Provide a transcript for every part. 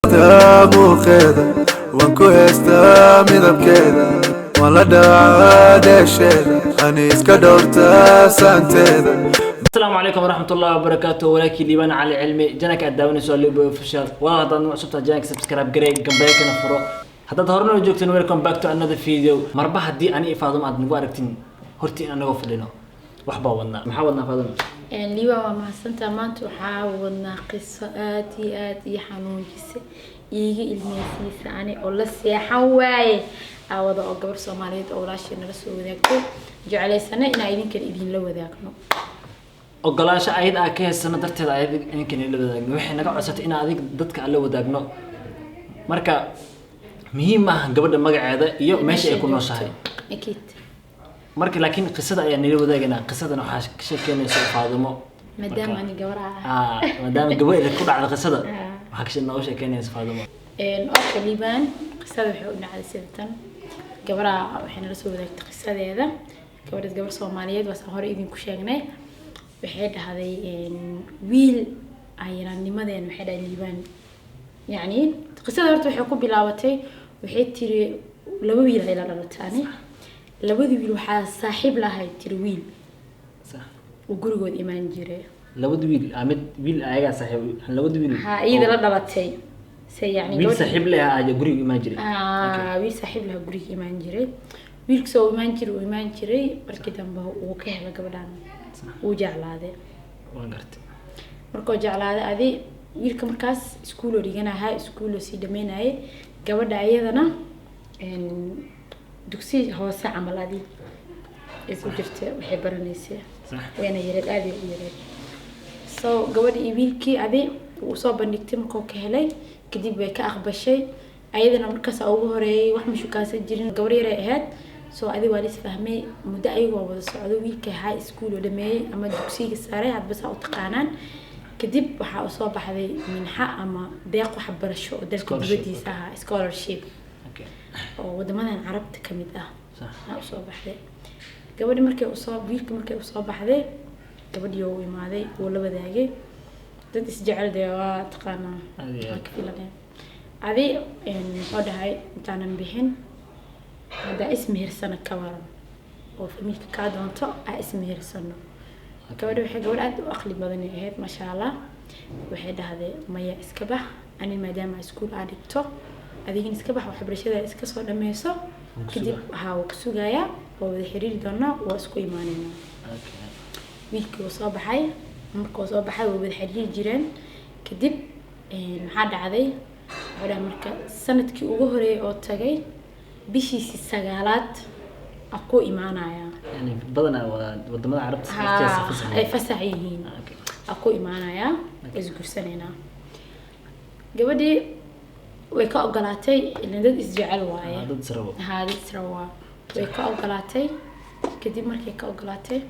Muuqeeda waan ku heystaa, midabkeeda waan la dhacaa, dheesheeda ani iska dhowrtaa saanteeda. Asalaamu calaykum waraxmat ullahi wabarakaatu. Walaalkii Liibaan Cali Cilmi, channelka aad daawanayso waa Liibo Official. Walaal, haddaad nagu cusubtahay channelka, subscribe garey, gambeelkana furo. Haddaad horena u joogteen, welcome back to another video. Marba haddii ani iyo Faaduma aad nagu aragtin hortii in anagoo fadhino, wax baa wadnaa. Maxaa wadnaa, Faaduma? Liibaan, waa mahadsantaa. Maanta waxaa wadnaa qiso aad iyo aad ii xanuunjisa, iiga ilmeysiisa, ani oo la seexan waaye aawada, oo gabar Soomaaliyeed oo walaashii nala soo wadaagtay, jeclaysana inaa idinkan idinla wadaagno. Ogolaansho ayad aa ka haysano darteed ayad idinkan ila wadaagno. Waxay naga codsatay in adig dadka aan la wadaagno. Marka muhiim maaha gabadha magaceeda iyo meesha ay ku nooshahay. Akiid. Marka laakiin qisada ayaa nila wadaagaynaa. Qisadana waxaa ka sheekeynaysa Faadumo. Maadaama ani gabar ah. Ah, maadaama gabadha ku dhacda qisada, waxaa ka nooga sheekeynaysa Faadumo. Okay Liibaan, qisada waxay u dhacday sida tan. Gabadha waxay nala soo wadaagtay qisadeeda. Gabadhaas gabar Soomaaliyeed waa, saan hore idinku sheegnay. Waxay dhahday wiil ayaraanimadeen, waxay dhahay Liibaan, yacni qisada horta waxay ku bilaabatay, waxay tiri laba wiil ay la dhalatay. Ani labadii wiil waxaa saaxiib lahayd, tiri, wiil uu gurigood imaan jiray. Labada wiil, mid wiil ayagaa saaxiib, labada wiil. Ha, iyada la dhalatay se, yani wiil gabadha- saaxiib leh ayaa guriga imaan jiray. Ah, wiil saaxiib lahaa guriga imaan jiray. Wiilkasoo imaan jiray, uu imaan jiray, markii dambe uu ka helay gabadhan, wuu jeclaaday. Waan gartay. Markuu jeclaaday, adi wiilka markaas iskuuloo dhiganahaa, iskuuloo sii dhameynayay. Gabadha ayadana dugsi hoose camal adi ay ku jirta, waxay baranaysay. Wayna yareed, aad ay u yareed. So gabadha iyo wiilkii adi wuu soo bandhigtay. Markuu ka helay kadib, way ka aqbashay. Ayadana markaas ugu horeeyay wax ma shukaansan jirin, gabar yaray ahayd. So adi waa la isfahmay, muddo ayagoo wada socdo, wiilka high school oo dhameeyey ama dugsiga sare, hadba saa u taqaanaan. Kadib waxaa usoo baxday minxa ama deeq waxbarasho oo dalka Scholarship, dibadiisa ahaa, scholarship oo wadamadan Carabta kamid ah aa usoo baxday. Gabadhi markay usoo, wiilka markay usoo baxday, gabadhii oo u imaaday, wuu la wadaagay. Dad isjecel dee waa taqaanaa. Aad iyo aad. Waa ka filaneen. Adi muxuu dhahay, intaanan bixin haddaa ismehersano ka waran, oo familka kaa doonto aa ismehersano. Gabadhi waxay gabadh aad u aqli badan ay ahayd, maasha Allah. Waxay dhahday, maya, iska bax, ani maadaama iskuul aa dhigto, adigina iska bax, waxbarashada iska soo dhameyso. Wuu ku Kadib sugaa. Waxaa wuu ku sugayaa, waa wada xiriiri doonaa, waa isku imaaneynaa. Wiilkii wuu soo baxay. Markuu soo baxay, way wada xiriiri jireen. Kadib maxaa dhacday? Wuxuu dhahay, marka sanadkii ugu horeeyay oo tagay, bishiisii sagaalaad a ku imaanaya. Yani badanaa waa wadamada Carabta waqtigaas fasax. Ay fasax yihiin. A ku imaanayaa, waa isguursanaynaa. Gabadhii way ka ogolaatay, ilan dad isjecel waaye. Ah, dad israbo. Haa, dad israbo waa. Way ka ogolaatay. Kadib markay ka ogolaatay,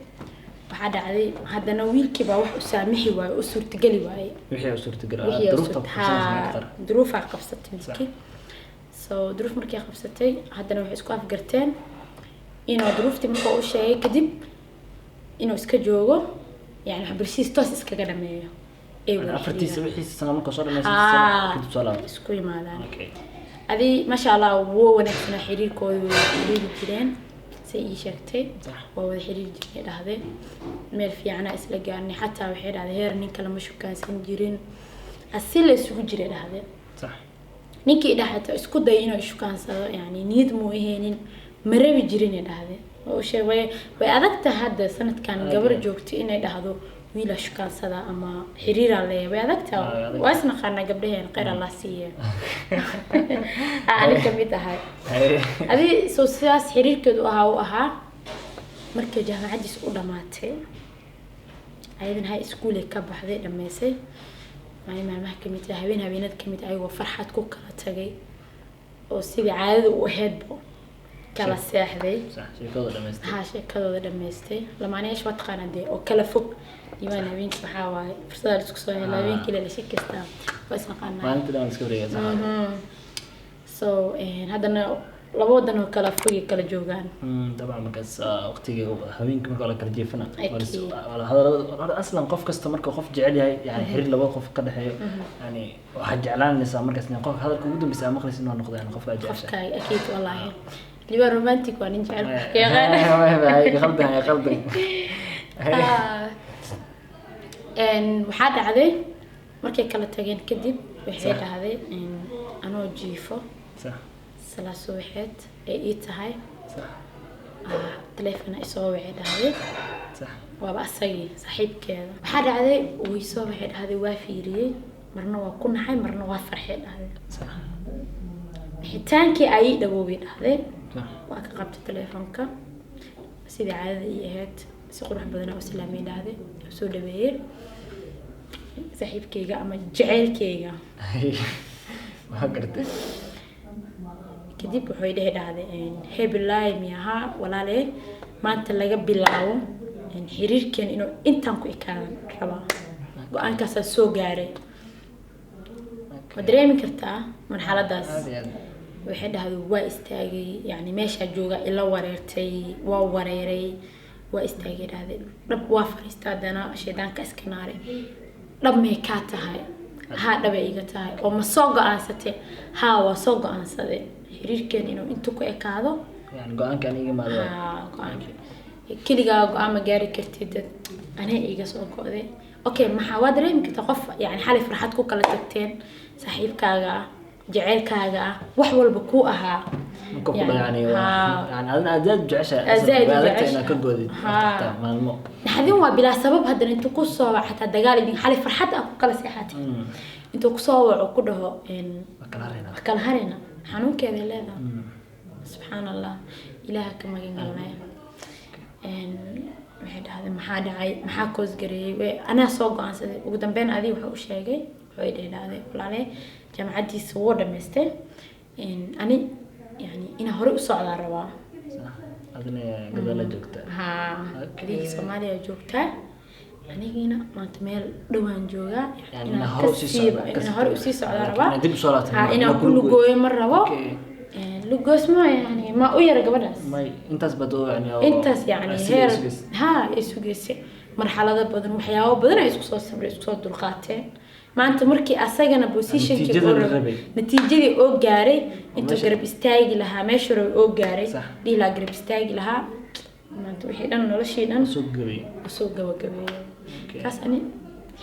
waxaa dhacday haddana wiilkii baa wax u saamixi waaye, u suurtageli waaye. Wixii u suurtagal Wixii duruufta ku qabsanaysa marka qaar. Duruufaa qabsatay wiilkii. So duruuf markay qabsatay, haddana waxay isku afgarteen inuu duruuftii marka u sheegay kadib inuu iska joogo, yani waxbarashadiis toos iskaga dhameeyo, ay Yani wada afartiisa xiriiraan. Wixiisa sano marka soo dhamaysa kadib soo laabto. Isku yimaadaan. Adi maasha Allah, wuu wanaagsanaa xiriirkooda, way wada xiriiri jireen, say ii sheegtay. Waa wada xiriiri jirnay, dhahday, meel fiicana isla gaarnay. Xataa waxay dhahday heer ninka lama shukaansan jirin, asi la isugu jiray, dhahday. Ninkii dhaxata isku day inuu ishukaansado, yani niyad muu ahaynin, ma rabi jirin, ay dhahday. Oo sheeg way adag tahay hadda sanadkan Aad gabar iyo aad. joogto inay dhahdo wiilaa shukaansada ama xiriiraa leeyahay. Way adag Way tahay. adag. Waa isnaqaanaa gabdhaheen, khayr Allah siiye. Ani kamid ahay. Adi soo sidaas xiriirkeedu ahaa u ahaa. Markay jaamacaddiis u dhamaatay, ayadan high school ay ka baxday, dhameysay, maalin maalmaha kamid ah, habeen habeenada kamid ah, ayagoo farxad ku kala tagay oo sidii caadada u ahaydba kala seexday. Sax, sheekada dhamaystay. Haa, sheekadooda dhameystay. Lamaanayaasha waa taqaanaa dee, oo kala fog diiwaan, habeenkii waxaa waaye fursada la isku soo helo, habeenkii la sheekaystaa, waa isnaqaanaa. Maalinta dhan iska wareegay, sax. So haddana Laba wadan oo kala fogay kala joogaan. Dabcan markaas waqtigii habeenkii marka waa la kala jiifana. Akid. Aslan qof kasta marka qof jecel yahay, yani xiriir laba qof ka dhexeeyo, yani waxaad jeclaanaysaa markaas in qof hadalka ugu dambeysa aad maqlaysa inuu noqdo, yani qofka aad jeceshahay. Qofkaaga, akiid. Wallaahi Liibaan romantic waa nin jecel wax ka yaqaan. Qaldan, qaldan. Waxaa dhacday markay kala tageen kadib, waxay dhahday anoo jiifo salaa subaxeed ay ii tahay, taleefona isoo wacay, dhahday. Waaba asagii saaxiibkeeda. Waxaa dhacday way soo waxay dhahday waa fiiriyey, marna waa ku naxay, marna waa farxay, dhahday. Bixitaankii ayay dhawoobay, dhahday. Waa ka qabtay taleefonka sidii caadada ii ahayd, si qurux badan oo islaamay, dhahday, oo soo dhaweeyey saaxiibkeyga ama jaceylkeyga. Waa gartay. Kadib wuxuu dhihi, dhahday, hebelaay miyahaa walaale, maanta laga bilaabo xiriirkeen inuu intaan ku ekaadan rabaa, go-aankaasaa soo gaaray. Ma dareemi kartaa marxaladaas? Aad iyo aad. Waxay dhahday waa istaagay, yani meeshaa jooga ila wareertay, waa wareeray, waa istaagay, dhahday, dhab waa fariista, haddana shaydaanka iska naaray. Dhab may kaa tahay? Haa, dhabay iga tahay. Oo ma soo go-aansatay? Haa, waa soo go-aansaday xiriirkeen inuu intu ku ekaado. Yani go-aanka aniga imaado. Haa, go-aan keligaa go-aan ma gaari kartid, dad anaa iga soo go'day. Okay, maxaa waa dareemi kartaa qof yani xalay farxad ku kala tagteen, saaxiibkaaga ah, jaceylkaaga ah, wax walba kuu ahaa. Marka ku yani yani adina aad aad jeceshahay. Aad zaid u way adagtahay inaad ka jeceshahay. goodid xataa maalmo. Naxdin waa bilaa sabab, haddana intuu ku soo waco, xataa dagaal idin xalay farxad ah ku kala seexatay, intuu kusoo waco ku dhaho waa kala hareynaa. Wax kala harayna, xanuunkeeday leedahay. Subxaan Allah, Ilaaha ka magan galnay. Waxay dhahday maxaa dhacay, maxaa koosgareeyey? Anaa soo go-aansaday. Ugu dambeyn adiga wuxuu u sheegay, wuxuu idhi, dhahday, walaale jaamacaddiisa wuu dhamaystay. Ani yani inaa horey u socdaa rabaa. Sax. Adina gadaal la joogtaa. Haa. Adiga Soomaaliya joogtaa, anigiina maanta meel dhowaan joogaa. Yani inaan inaa hore usii socdaa, inaan hore usii socdaa laakiin rabaa. inaad dib usoo laabato Haa, ma- inaan ma ku ku lugooyo ma rabo. Lugoos ma yani ma u yara gabadhaas. May intaas baad oo yani Intaas yani sida heer sugaysa. Haa, ay sugaysay marxalado badan, waxyaabo badan ay isku soo sabray, isku soo dulqaateen. Maanta markii asagana positionkii Natiijada oo la rabay- rabay. Natiijadii oo gaaray intuu Meesha- garab istaagi lahaa, meeshuu rabay oo gaaray, dhihi lahaa garab istaagi lahaa, maanta wixii dhan, noloshii dhan soo gabay. Usoo gabagabeeyay. Kaas ani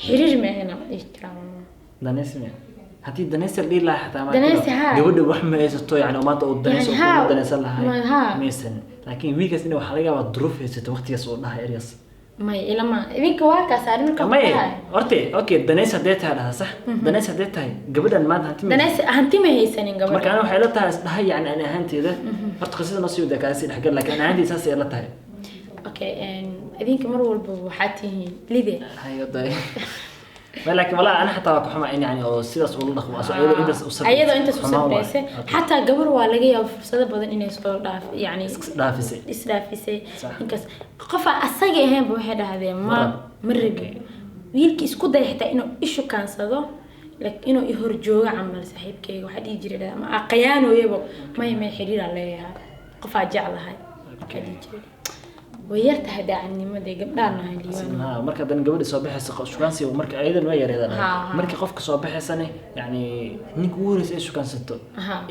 xiriir ma ahayna dhihi karaa. Danaysi miya? Haddii danaysi la dhihi lahaa xataa ma Danaysi, haa. gabadha wax ma haysato, yani oo maanta uu danaysi Yani, oo haa, kuma danaysan lahay haa. maysan, laakiin wiilkaas ina waxaa laga yaabaa duruuf haysato waqtigaas uu dhahay eryaas. May ilama idinka waa kaas arrin markaa ku May dhahay. Horte okay, danaysi haddee tahay dhaha, sax, danaysi haddee tahay gabadhan maanta hanti ma Danaysi hanti ma haysanin marka gabadha. Ana waxay la tahay is dhahay, yani ani ahaanteeda horta qisada noo sii wadaa kaasi dhexgal, laakiin ani ahaanteeda saas ay la tahay. Okay, idinka mar walba waxaa tihiin lide. Hayo day ma, laakiin walaa ana xataa waa ku xumaa in yani oo sidaas ula dhaqmo ayadoo intaas u sabraysa. Ayadoo intaas u Xumaan waaye. sabraysay. Xataa gabar waa laga yaaba fursado badan inay soo dhaaf yani Dhaafisay. Isdhaafisay. Inkaas qofaa asaga ahaynba waxay dhahdeen ma Ma rabo. Ma rabin. Wiilkii isku day xitaa inuu ishu kaansado, like inuu i horjoogo camal saaxiibkeyga waxaa dhihi jiray ama aqayaanooyaba may may xiriiraa leeyahay, qofaa jeclahay waxaa dhihi jiray. Way yar tahay daacadnimadee gabdhaan nahay, Liibaan. Ha, marka haddana gabadha soo baxaysa shukaansiga marka ayadan waa yareedaan. Ha, ha. Markii qofka soo baxaysane, yani ninka ugu horeysa ay shukaansato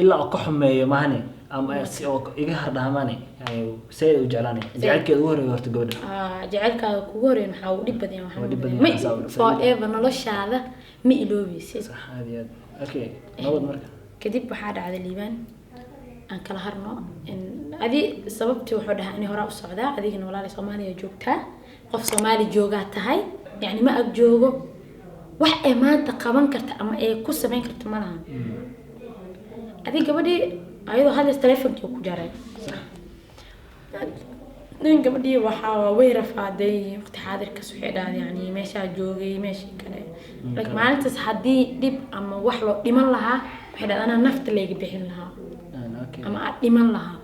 ilaa oo ka xumeeyo maahane ama si oo iga hardhaamaane, yani sayid u jeclaanay jacaylkeeda ugu horeeya horta gabadha. Ah, jacaylkaaga kugu horeyn waxaa uu dhib badan yahay. Waa dhib badan ma yahay, saa u- forever noloshaada ma iloobaysid. Sax, aad iyo aad. Okay, nabad marka. Kadib waxaa dhacday, Liibaan, aan kala harno. Adi sababtii wuxuu dhahaa ani horaa u socdaa, adigana walaali Soomaaliya joogtaa, qof Soomaali joogaa tahay, yani ma ag joogo, wax ay maanta qaban karta ama ay ku samayn karta ma lahan. Adi gabadhii ayadoo hadlays telefonkii ku jaray. Nin gabadhii waxaa way rafaaday waqti xaadirkaas. Waxay dhahday yani meeshaa joogay, meeshii kale, like maalintaas haddii dhib ama wax loo dhiman lahaa, waxay dhahday anaa nafta layga bixin lahaa ama aad dhiman lahaa,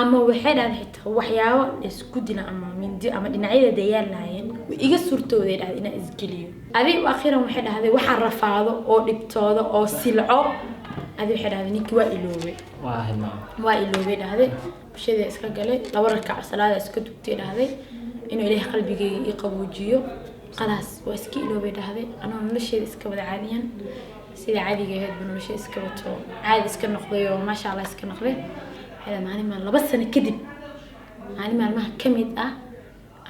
ama waxay dhahday xitaa waxyaabo isku dila ama mindi ama dhinacyada dayaal lahaayeen way iga suurtooday, dhahday, inaan isgeliyo. Adi akhiran waxay dhahday waxaan rafaado oo dhibtooda oo silco. Adi waxay dhahday ninkii waa iloobay. Waa hilmaam. Waa iloobay dhahday, bulshadii iska galay, 2 rakac salaada iska dugtay dhahday, inuu Ilaahay qalbigayga ii qaboojiyo. Khalaas, waa iska iloobay dhahday, anoo nolosheeda iska wada caadiyan, sida caadiga ahayd buu nolosheeda iska wato, caadi iska noqday oo maasha Allah iska noqday. Waxay dhahday maalin maal 2 sano kadib, maalin maalmaha ka mid ah,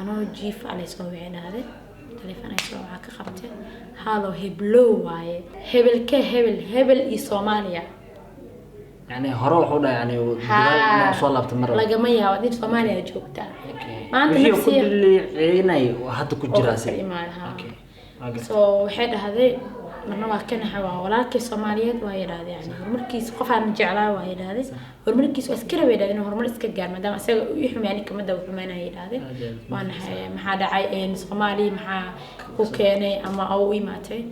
anoo jiif alay soo wicay dhahday, taleefon ay soo wacaa ka qabtay, halo heblow waaye, hebelke hebel hebel iyo Soomaaliya. Yani hore wuxuu dhahay yani gadaal inuu soo laabto mar rabo. Lagama yaabo nin Soomaaliya joogtaa. Maanta wixii ku nafsiya dhilicinay hadda ku jiraa oo si ka imaada, haa. Okay. Waa gartay. So waxay dhahday marna waa ka naxay, waa walaalkay Soomaaliyeed waa yidhahday, yani horumarkiisa qof aan jeclaa waa yidhahday, horumarkiisa waa iska rabay yidhahday inuu horumar iska gaar, maadaama isaga uu i xumeeyay, aniga kama daba xumeynaya yidhahday. Aad iyo aad. Waa naxay, maxaa dhacay Soomaaliya, maxaa ku keenay ama oo u imaatay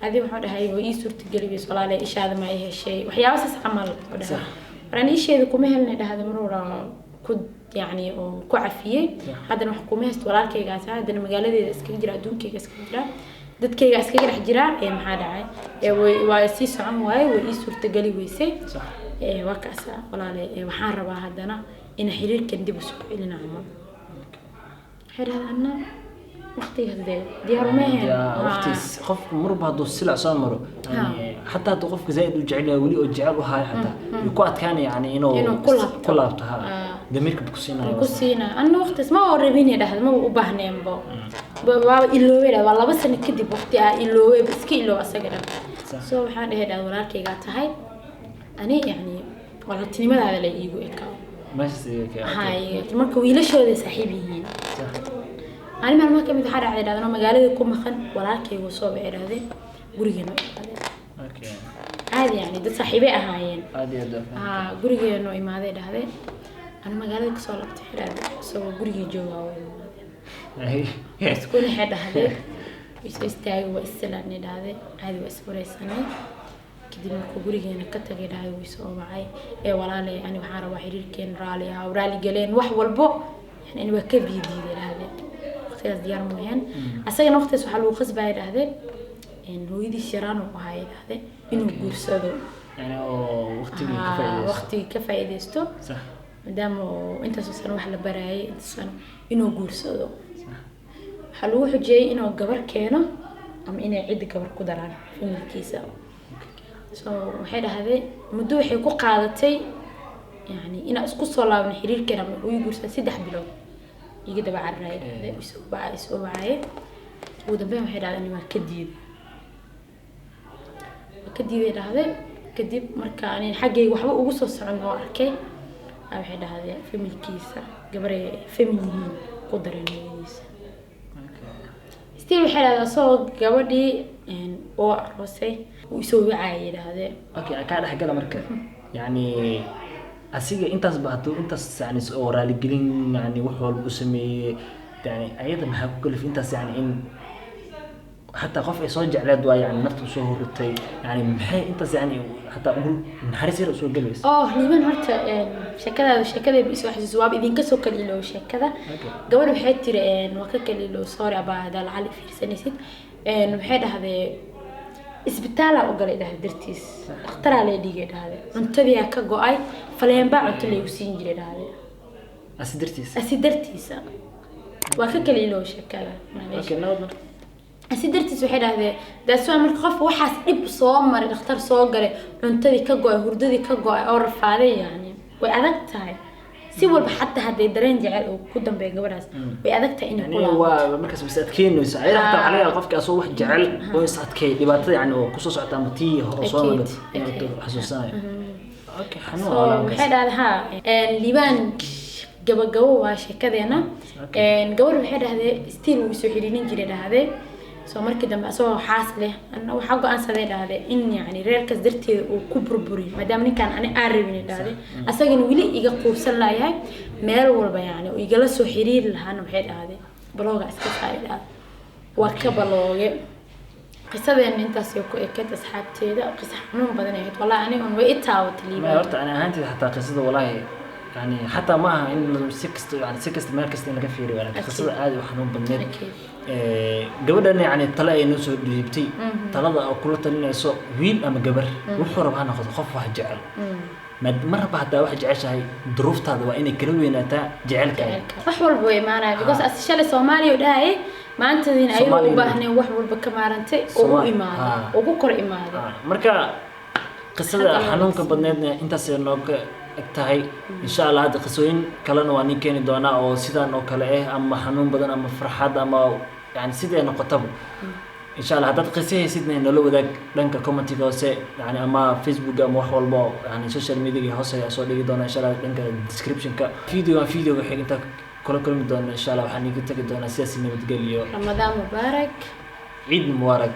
adi? Wuxuu dhahay way ii suurtageli weyse walaale, ishaada ma i heshay, waxyaaba saas camal wuxuu dhahay. War ani isheeda kuma helnay dhahday, mar hore ku yacni oo ku cafiyey, haddana wax kuma haysto walaalkaygaas, haddana magaaladeeda iskaga jira, adduunkayga iskaga jira, dadkayga iskaga dhex jira, ee maxaa dhacay, ee waa sii socon waaye, way ii suurtageli weysay. Ee waa kaasa walaale, ee waxaan rabaa haddana in xiriirkan dib u soo celina camal. Waxay dhahday anna waqtigaas dee diyaar uma ahayn. Waqtiis qofku marba hadduu silac soo maro, yani xataa hadduu qofka zaaid u jecel yahay, weli oo jecel u hayo, xataa wuu ku adkaanaya yani inuu Inuu ku laabto. Ku laabto, ha. Damiirka buu ku siinaya. Ku siina anna waqtigaas ma oo rabin dhahda, ma u baahneenbo, waaba iloobay dhahda, waa 2 sano kadib waqti aa iloobay, iska iloob asaga dhan. So waxaan dhahay dhahda walaalkaygaa tahay ani, yani walaaltinimadaada la iigu ekaa. Meeshaas iga keen. Hay, marka wiilashooda saaxiib yihiin. Maalin maalmaha kamid waxaa dhacday dhahdan oo magaalada ku maqan, walaalkaygu soo baxay dhahdeen, gurigeena imaaday. Caadi yani dad saaxiibay ahaayeen. Aad iyo aad waa fahmay. Haa, gurigeena imaaday dhahday, ana magaalada kasoo laabtay dhahday, isagoo gurigii joogaa waa imaadeen. Isku naxay dhahday, isoo istaagay, waa islaanay dhahday, caadi waa iswareysanay. Kadib markuu gurigeena ka tagay dhahday, wuu isoo wacay, ee walaalay ani waxaan rabaa xiriirkeen, raali ahaa, raali galeen, wax walbo yani ani waa ka biidiiday dhahday, waqtigaas diyaar mooyaan. Asagana waqtigaas waxaa lagu khasbaya dhahday, hooyadiis yaraan uu ahaa dhahday, inuu guursado. Yani oo waqtigii ka faa'iidaysto. Waqtigii ka faa'iidaysto. Maadaama uu intaasoo sano wax la baraayay, intaas sano inuu guursado. Waxaa lagu xujiyey inuu gabar keeno ama inay cidda gabar ku daraan familkiisa. So waxay dhahday muddo waxay ku qaadatay yani inaan isku soo laabno xiriirkeena ama uu guursada, 3 bilood iga daba cararaya dhahday, isoo wacay, isoo wacay. Ugu dambeyn waxay dhahday ani waa ka diiday, waa ka diiday dhahday. Kadib marka ani xaggayga waxba ugu soo socon oo arkay, waxay dhahday familkiisa gabaray famil yihiin ku dareen hooyadiisa. Still waxay dhahday asagoo gabadhii oo aroosay uu isoo wacayay dhahday. Okay, kaa dhex gala marka, yani asiga intaas ba hadduu intaas yani oo raaligelin yani wax walba u sameeyey, yani ayada maxaa ku kalif intaas, yani in xataa qof ay soo jecleed waa yani nafta usoo horitay, yani maxay intaas yani xataa ugu naxariis yar usoo gelaysa? Oh liban, horta sheekadaada sheekadayba isoo xasuus, waaba idinka soo kala iloow sheekada. Gabadh waxay tiri waa ka kala iloow, sorry abaa hadaa lacali fiirsanaysid. Waxay dhahday isbitaalaa u galay dhahday dartiis, dhakhtaraa lay dhigay dhahday, cuntadiyaa ka go-ay, faleenbaa cunto laygu siin jiray dhahday. Asi dartiis. Asi dartiisa, waa ka kala iloow sheekada, معلش. Okay, nabad marka. Asi dartiis waxay dhahdeen daas waa marka qofka waxaas dhib soo maray, dhakhtar soo galay, cuntadii ka go-ay, hurdadii ka go-ay oo rafaaday, yani way adag tahay si walba, xataa hadday dareen jecel uu ku dambeeyo gabadhaas, way adag tahay inay ku yani laabato. Waa markaas is adkeynayso ayada, xataa waxaa laga yaabaa qofka asoo wax jecel oo is adkeey dhibaatada yani oo kusoo socota ama tii hore soo Akid, maray inuu akid. xasuusanayo. Okay, xanuun so waa waxay markaas. dhahday ha liibaan, gabagabo waa sheekadeena. Gabadh waxay dhahday still wuu soo xiriirin jiray dhahday. So markii dambe asagoo xaas leh, anna waxaa go-aansaday dhahday in yani reerkaas darteeda uu ku burburiyo, maadaama ninkaan ani aan rabin dhahday, asagana weli iga quubsan laayahay, meel walba yani uu igala soo xiriiri lahaana, waxay dhahday block-ga iska saari dhahday, waa ka block-ge. Qisadeena intaasay ku ekeyd asxaabteeda, qisa xanuun badan ay ahayd wallahi, aniga un way i taabatay Ma liibaan. Horta ani ahaanteyda xataa qisada wallahi Yani xataa ma aha in si kasta, yani si kasta, meel kasta in laga fiiriyo, laakiin qisada aad u xanuun badneed. Gabadhan yani tale ay noo soo dhiibtay, talada oo kula talinayso wiil ama gabar, wuxuu raba ha noqdo, qof wax jecel, marba haddaa wax jeceshahay, duruuftaada waa inay kala weynaataa jecelkaaga. Wax walba way imaanaya, because asi shalay Soomaaliya u dhahayay, maantadiina ayagoo u Soomaaliya. baahneen wax walba ka maarantay oo u imaaday oo ku kor imaaday. Marka qisada Hadda xanuunka badneedna intaasay nooga eg tahay, insha Allah. Hadda qisooyin kalena waa nin keeni doonaa oo sidaan oo kale ah, ama xanuun badan ama farxad ama yani sidee noqotaba, insha Allah. Haddaad qiso haysidna, nala wadaag dhanka commentiga hoose, yani ama Facebook ama wax walba, yani social media hoose ayaa soo dhigi doonaa, insha Allah, dhanka description-ka. Videogan videoga xig intaa kula kulmi doona, insha Allah, waxaan iiga tagi doonaa sidaas nabadgelyo. Ramadaan mubaarak. Ciid mubaarak.